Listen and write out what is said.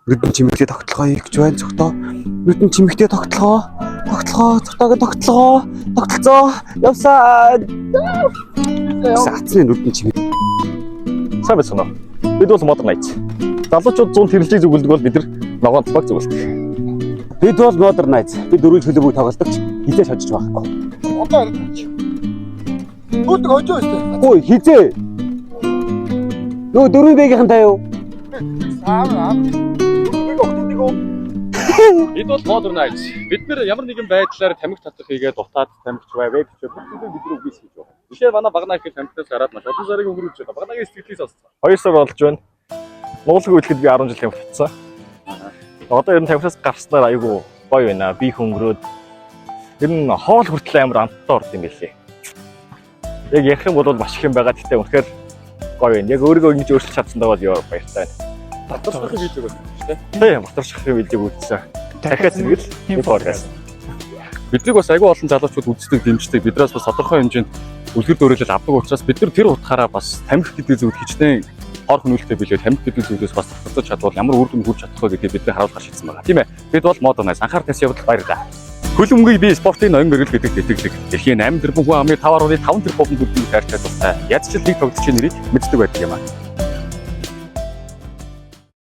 Нүдэн чимэгтэй тогтолгоо хийх гэж байна цогтоо. Нүдэн чимэгтэй тогтолгоо. Тогтолгоо, цогтоог тогтолгоо. Тогтолцоо. Явсаа. Саацны нүдэн чимэг. Сайн байцгаана уу? Бид бол Modern Night. Залуучууд 100 тэрэлжийг зүгэлдэг бол бид нар ногоон талбайг зүгэлдэг. Бид бол Modern Nights. Бид дөрвөн төлөвөг тоглодог ч хизээ шожиж байхгүй. Одоо харагдаж. Үүдэг хожоо өстэй. Ой, хизээ. Нөгөө дөрвөн бэгийнхэн таа юу? Аа аа. Нэг октодыг үү? Бид бол Modern Night. Бид нэр ямар нэгэн байдлаар тамхи татах хийгээд дутаад тамхич бай, вейп ч бүх зүйлийг бид нар үгүйс хийж байгаа. Тэгэхээр манай багнаа ихэд тамхинаас гараад маш олон сарыг өнгөрүүлж байна. Багнаагийн сэтгэлийг сонсцоо. 2 сар болж байна. Нуулгүй үлэхэд би 10 жил тамхи татсан. Одоо ер нь тамхинаас гарснаар айгүй гоё байна. Би хөнгөрөөд ер нь хоол хүртэл амар амттай орд юм байлээ. Яг ярих юм бол маш их юм байгаа. Гэхдээ үнэхээр гоё байна. Яг өөрийгөө ингэж өөрчилж чадсандаа бол ёо баяртай байна. Батаршихын видеог үзсэн шүү дээ. Тийм, Батаршихын видеог үзсэн. Дахиад зэрэгэл нэг подкаст. Биднийг бас айгүй олон залуучууд үздэг, дэмждэг. Биднээс бас тодорхой хэмжээнд үлгэр дуурайлал авдаг учраас бид нар тэр утгаараа бас тамхи гэдэг зүйл хичнээн хор хөнөөлттэй билээ тамхи гэдэг зүйлээс бас татгалзаж чадвал ямар үр дүн хүрч чадах вэ гэдгийг бидний харуулгаар шийдсэн байгаа. Тийм ээ. Бид бол Modern Nights анхаар тавьсан явдал баярлалаа. Хөлбөмбөгийг би спортын ноён мөргөл гэдэг тэтгэлэг. Дэлхийн 8 тэрбум хүн амын 5.5 тэрбум төлөвийн хайр чадвартай. Язчил нэг тоглогчийн нэрийг мэддэг байдаг юм аа.